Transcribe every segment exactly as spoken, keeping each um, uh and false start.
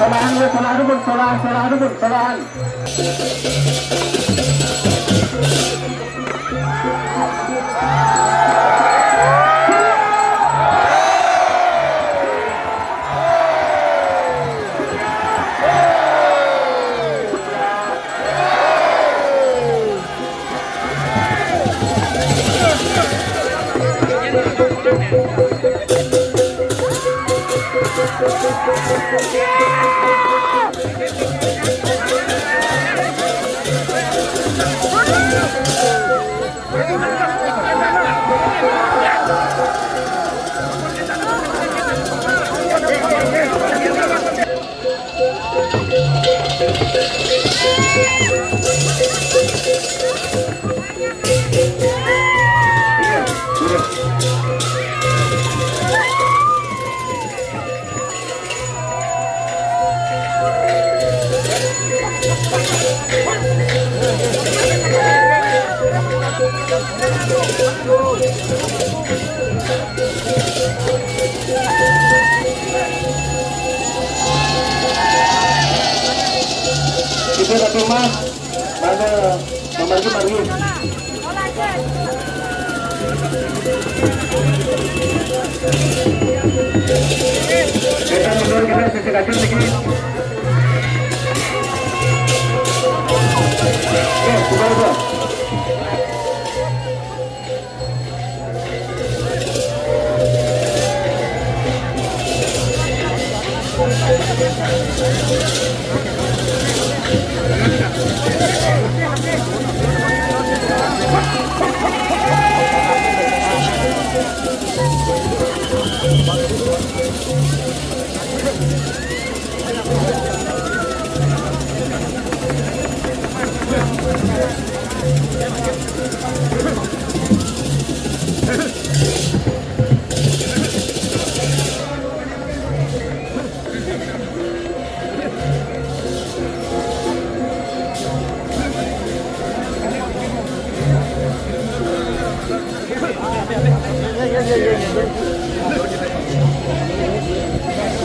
Solahan, solahan, solahan, solahan, solahan. Itu satu, Mas. Mana memargi-margi. Kita mundur, kita sisi kancil sedikit. Oke, buka, buka.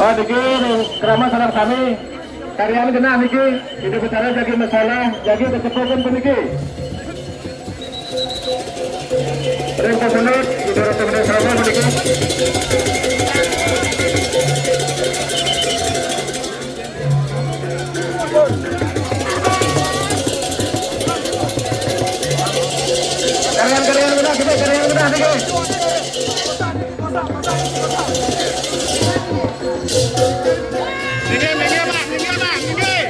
Oh, niki ring krama sareng sami. Karyan genah niki, Ida Betara jagi masalah, jagi kesepuhipun puniki. Ring pemenut, Ida Ratu Bendahara Sarwa puniki. Karyan, karyan genah, kita karyan genah niki. Minggir, minggir, Pak, minggir, Pak, minggir.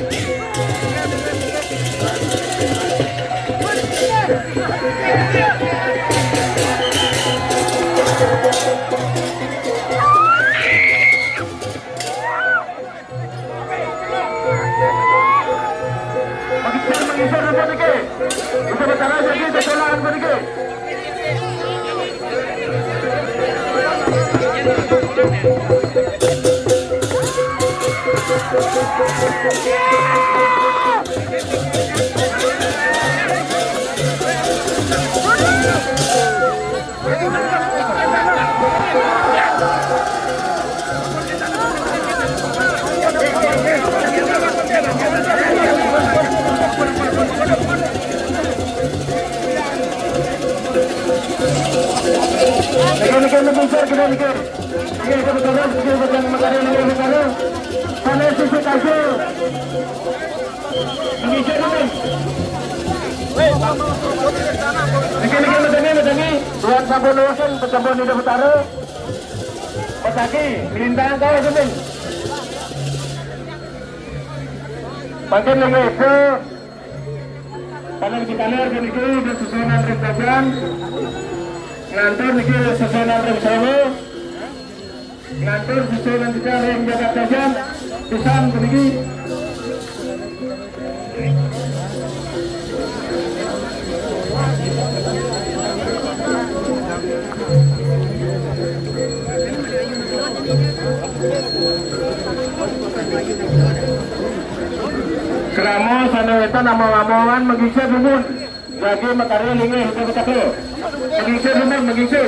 Mengisi, mengisi rumput niki. Bisa bicara jadi betulan niki. Niki, niki, niki, sir, kita niki. Niki, kita berjalan, niki, berjalan, berjalan, niki, berjalan. Sana sisi kasih. Niki, niki, niki, niki, niki. Tuan sampun nuwuhin, sampun Ida Betara. Petaki, nglintang kau, Gending. Mangkin niki, itu. Paling ditaler puniki ring sesuunan ring Tajan. Ngantur niki ring sesuunan ring Solo. Ngantur sesuunan kita ring Jagat Tajan. Pisan puniki. Krama sané wénten among-amongan, manggingsir dumun. Jagi makarya linggih Ida Betara. Manggingsir dumun, manggingsir.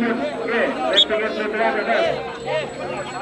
Oke, back to back, back to back.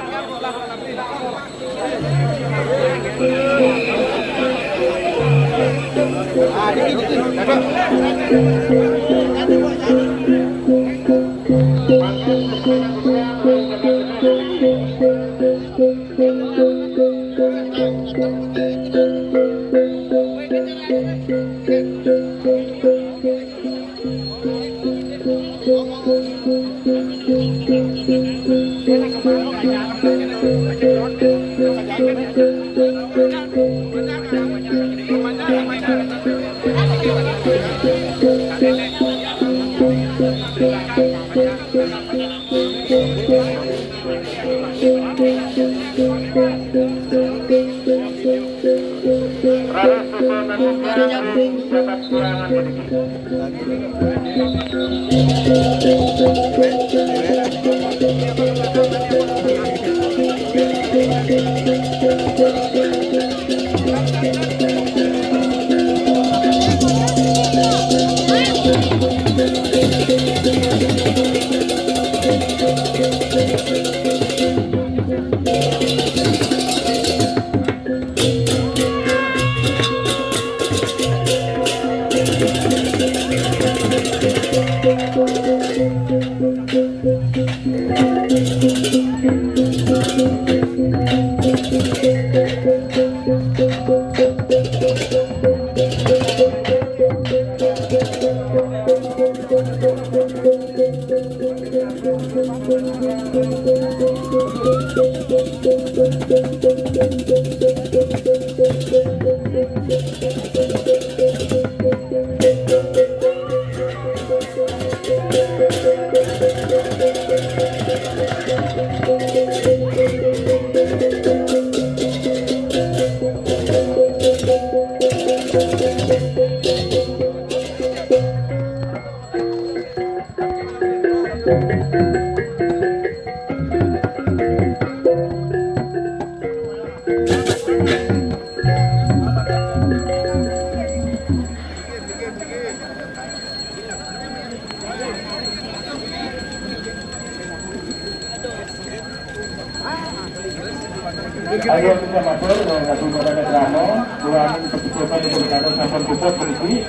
Ayo kita matur dengan Ratu Modal Kramo, Tuhan untuk kita berkata sampun cukup berisi,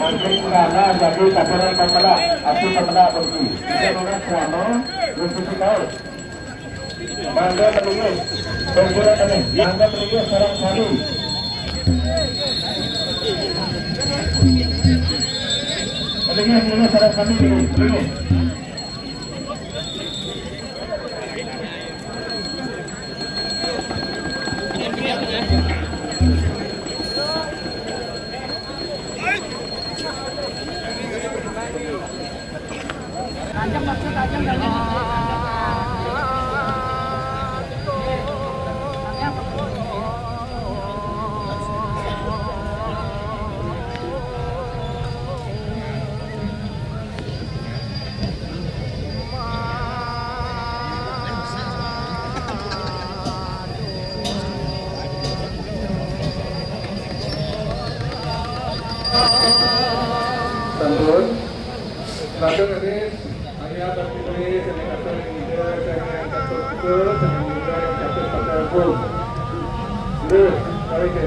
mungkin karena jadi taburan pembela, api pembela berisi. Kita orang Kramo, berisi kau. Mangga melinggih, bergerak ini, mangga melinggih sareng sami. Melinggih, melinggih sareng sami, melinggih. Sampun. Lajeng nggih, hanya tak ditulis, yang kata yang tidak, yang kata betul, yang tidak, yang kata pada hukum. Nggih, oke.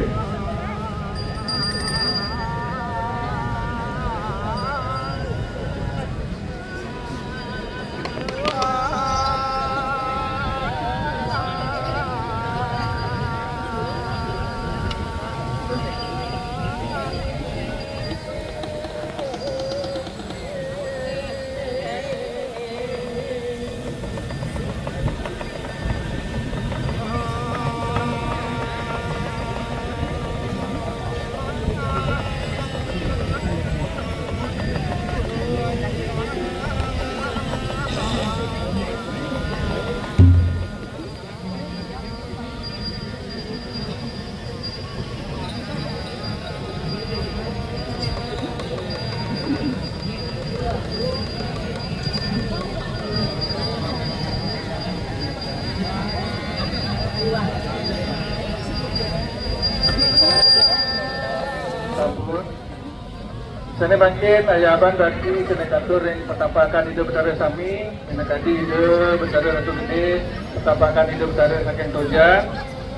Sané mangkin, ayaban bakti sané katur ring petapakan Ida Betara sami, minakadi Ida Betara Ratu Gedé, petapakan Ida Betara saking Tojan,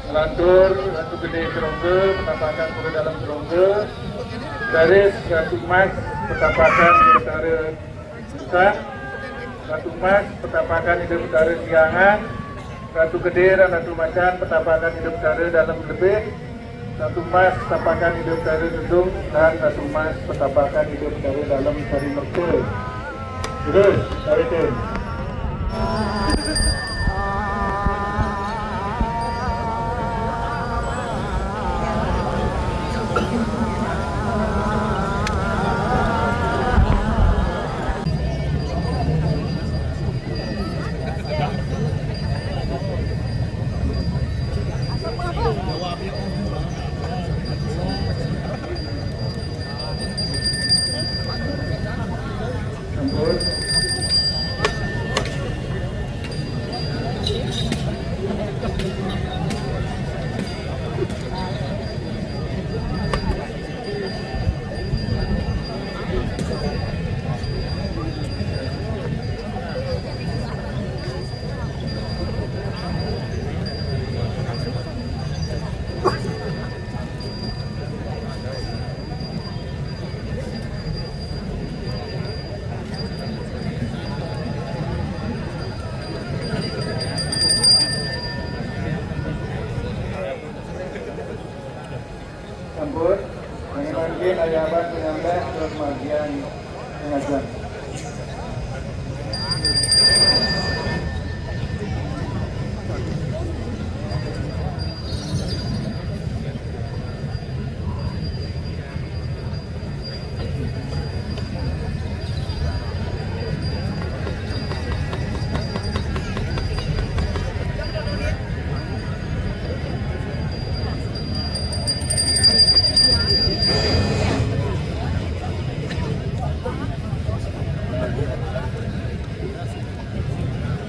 nglantur Ratu Gedé Serongga, petapakan Pura Dalem Serongga, raris Ratu Mas, petapakan Ida Betara Busan, Ratu Mas, petapakan Ida Betara Siangan, Ratu Gedé lan Ratu Macan, petapakan Ida Betara Dalem Lebih, Ratu Mas, petapakan Ida Betara Gedung, lan Ratu Mas, petapakan Ida Betara Dalem Sari Merta. Terus, kawitin. Sampun. Sampun, mangkin ayaban penyambah ke margian pengajian.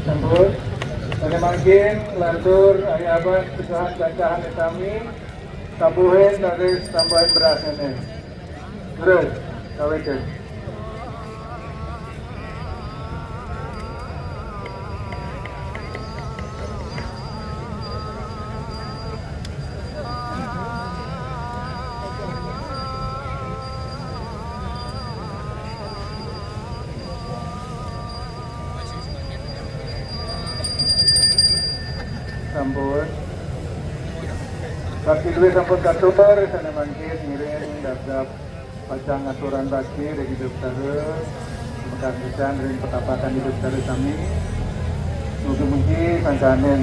Sampun. Sané mangkin, lantur ayaban pecahan-pecahan sami, tabuhin raris tambahin beras ené. Terus, kawitin. Sampun. Bakti duwé sampun katur, sané mangkin ngiring dapdap pacang ngaturang bakti ring Ida Betara, makawitan ring petapakan Ida Betara sami. Mugi-mugi sangkaning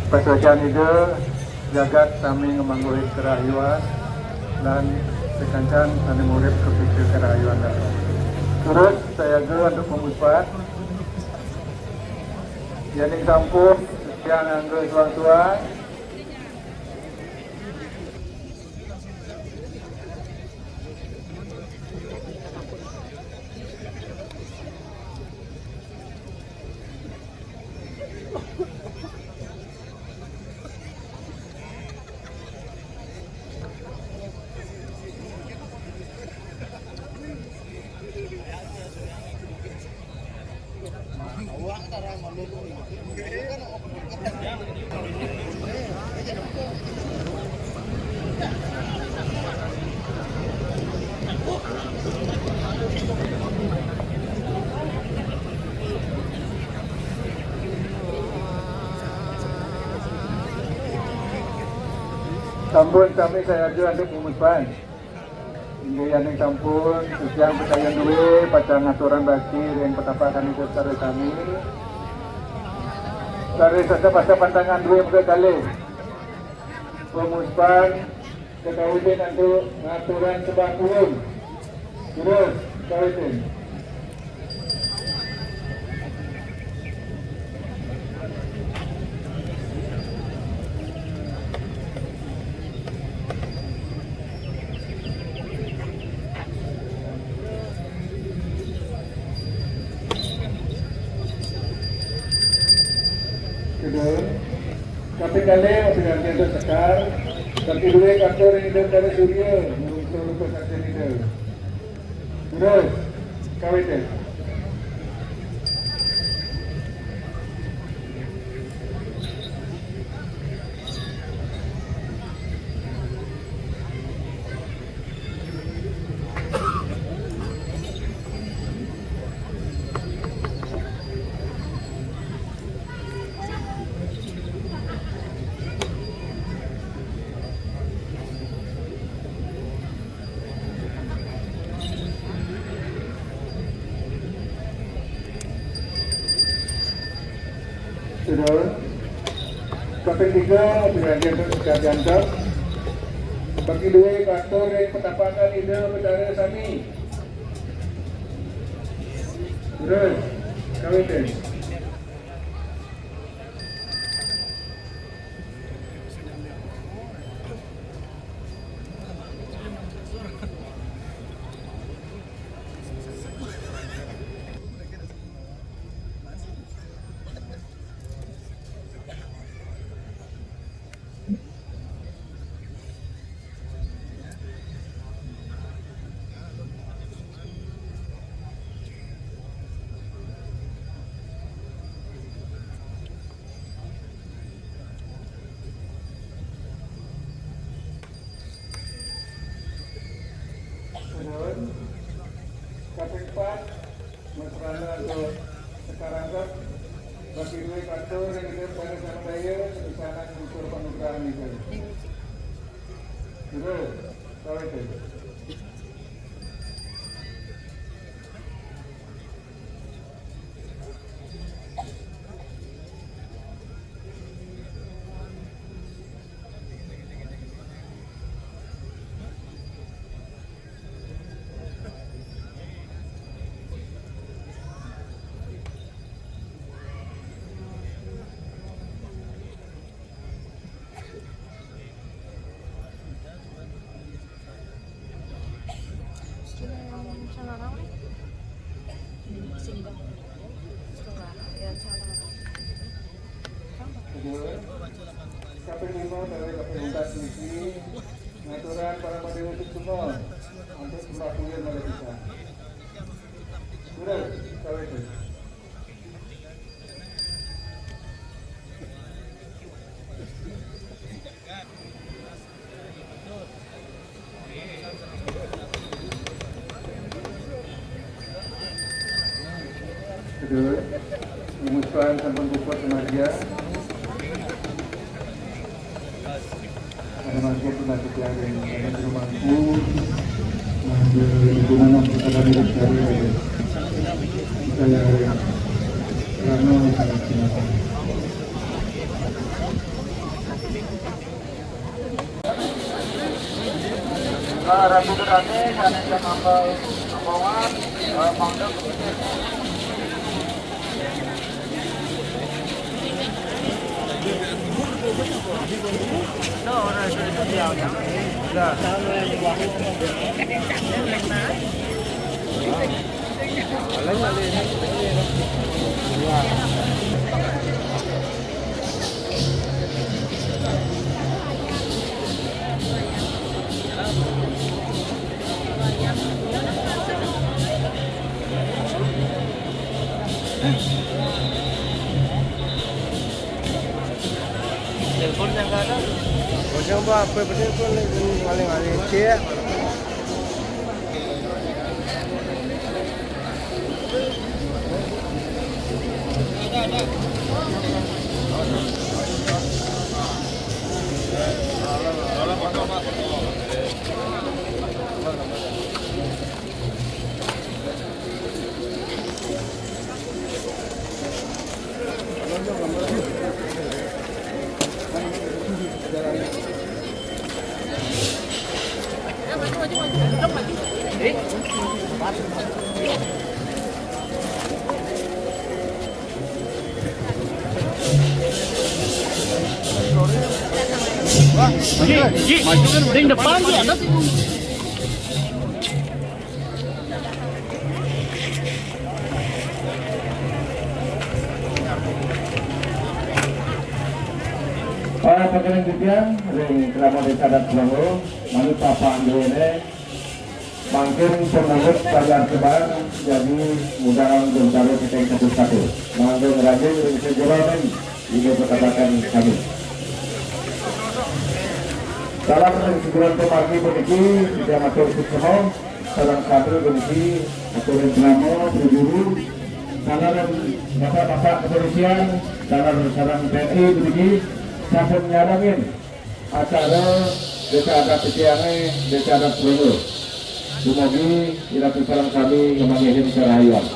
pasajan Ida jagat sami ngamangguhin karahayuan lan sakancan sané ngurip kapikir karahayuan dalam. Terus sayaga antuk pamuspan. Yéning sampun, titiang ngangge suang-suang. Sampun sami sayaga antuk pamuspan. Inggih yéning sampun, titiang pikayun duwé pacang ngaturang bakti ring petapakan Ida Betara sami. Raris sasep-asepan tangan duwé maka kalih. Pamuspan kakawitin antuk ngaturang sembah puun. Terus, kawitin. Kedua, kaping kalih, mapikanti antuk sekar, sakadi duwé katur ring Ida Betara Surya, nurung rupa sakti Ida. Terus, kawitin. Terus, kaping tiga, dilanjutkan sekian jam. Bagi dua kantor yang petapakan ide betara sami. Terus, kawitin. Nuhun. Kaping pat, mesrana atau sekarang ke, bagi dua kantor yang kita pada sampai ya, di sana unsur pembukaan itu. Terus, kalau itu. Kaping lima, dawuh kaping empat niki, ngaturan para padewa semua untuk sembah puyan malih pisan. Terus, kawit. Kedua, memusuhan sampun puput semarja. Ada marga pun masih tiada yang ada rumahku. Ada di mana kita ada dari saya. Saya Rano sangat terima kasih. Ratu Gerane, Rane Jamambal, Jambawan, eh, Mangga. Telepon yang ada. Bocah apa? Apa betul pun ngalih-ngalih cek. Ji, ji, ring depan ji ada. Para pakaryan titiang ring krama Desa Adat Blangong, manut papan duene, Mangkin pemulung pajar kebang jadi mudahan gentaro kita yang satu-satu. Mangga ngerajin ring sejeroning ida pekatakan kami. Salam ring sejeroning pamargi puniki, kita matur suksema, sareng sami puniki, aturin krama, prajuru, salam bapak-bapak kepolisian, salam sareng T N I puniki, sampun nyarengin acara Désa Adat titiangé, Désa Adat Srenggo. Dumugi ira sareng sami ngamanggihin karahayuan.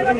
Rồi,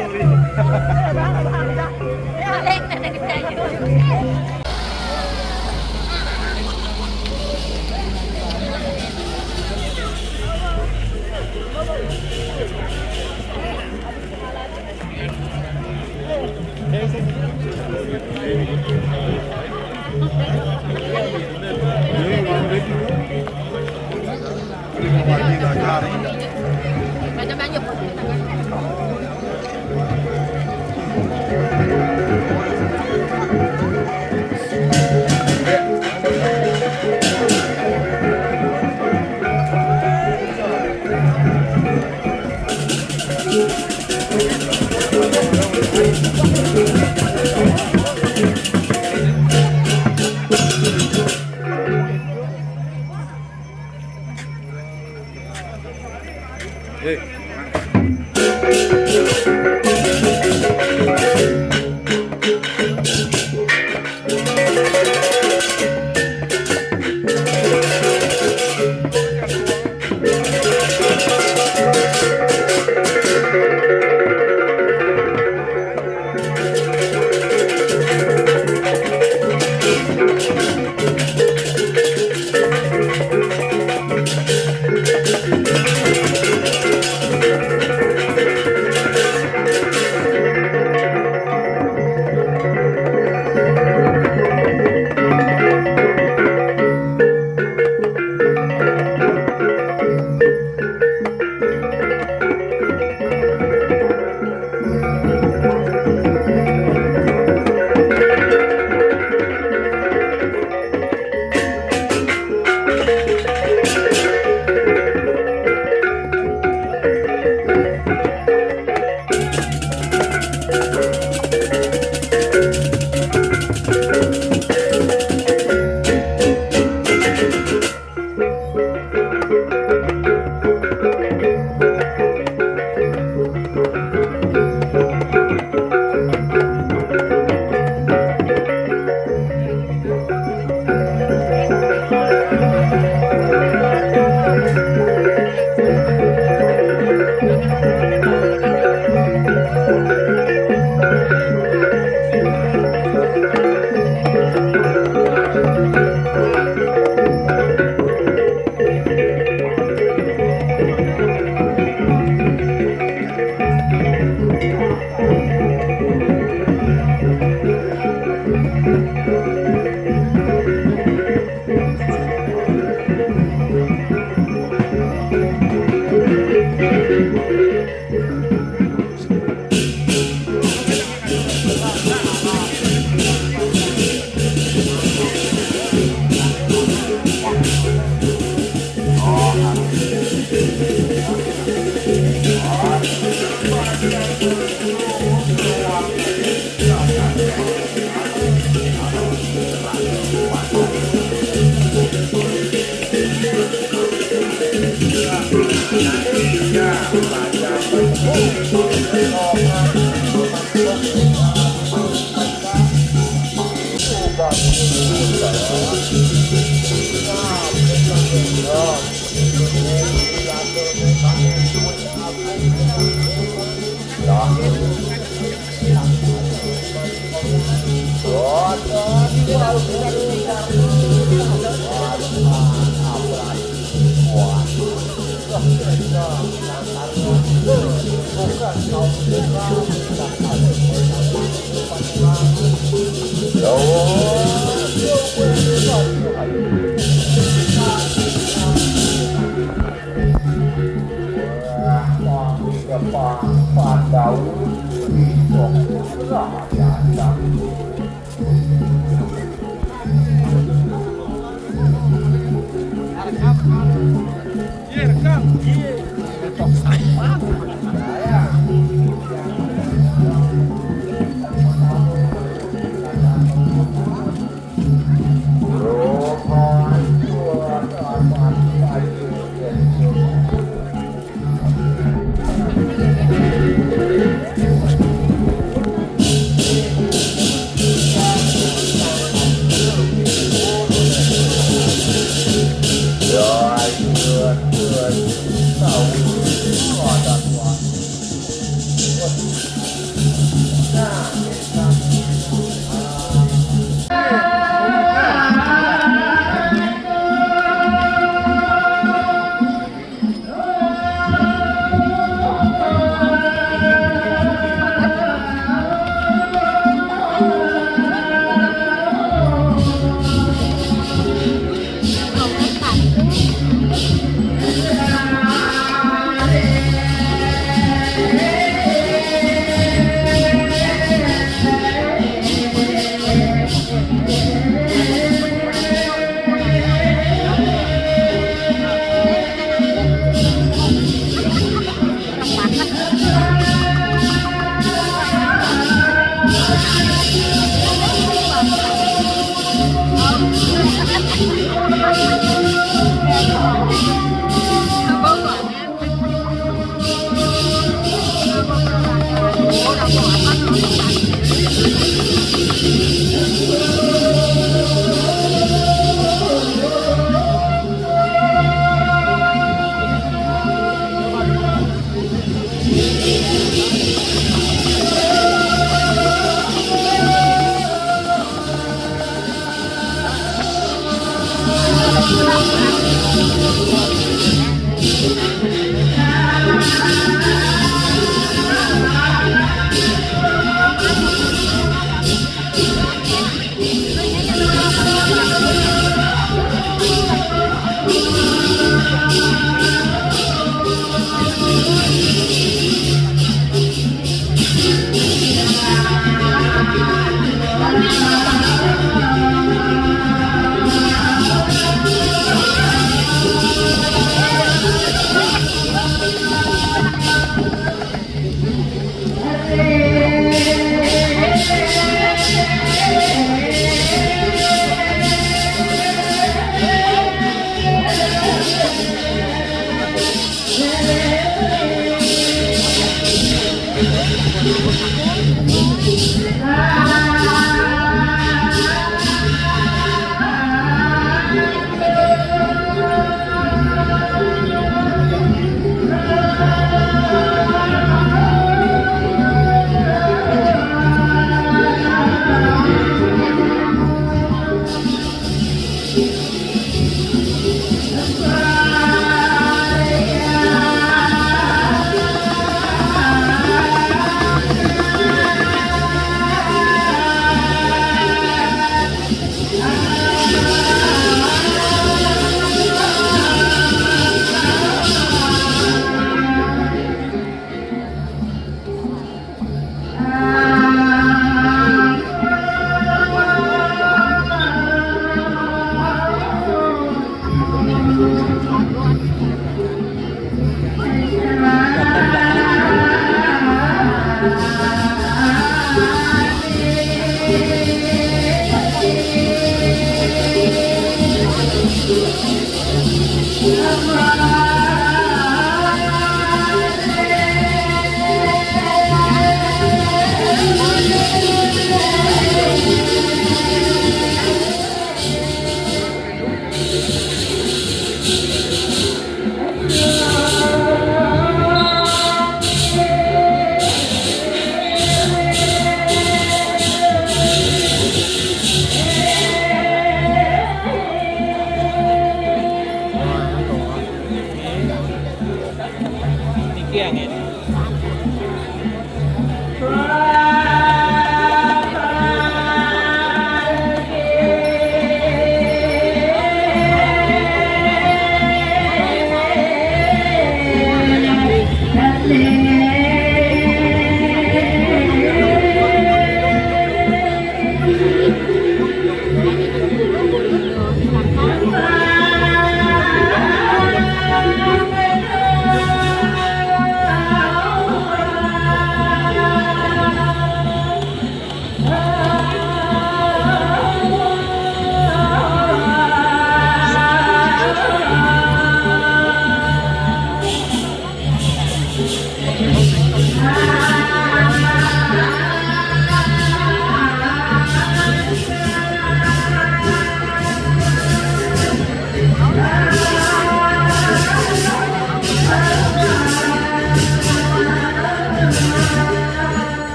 chưa, chưa, chưa,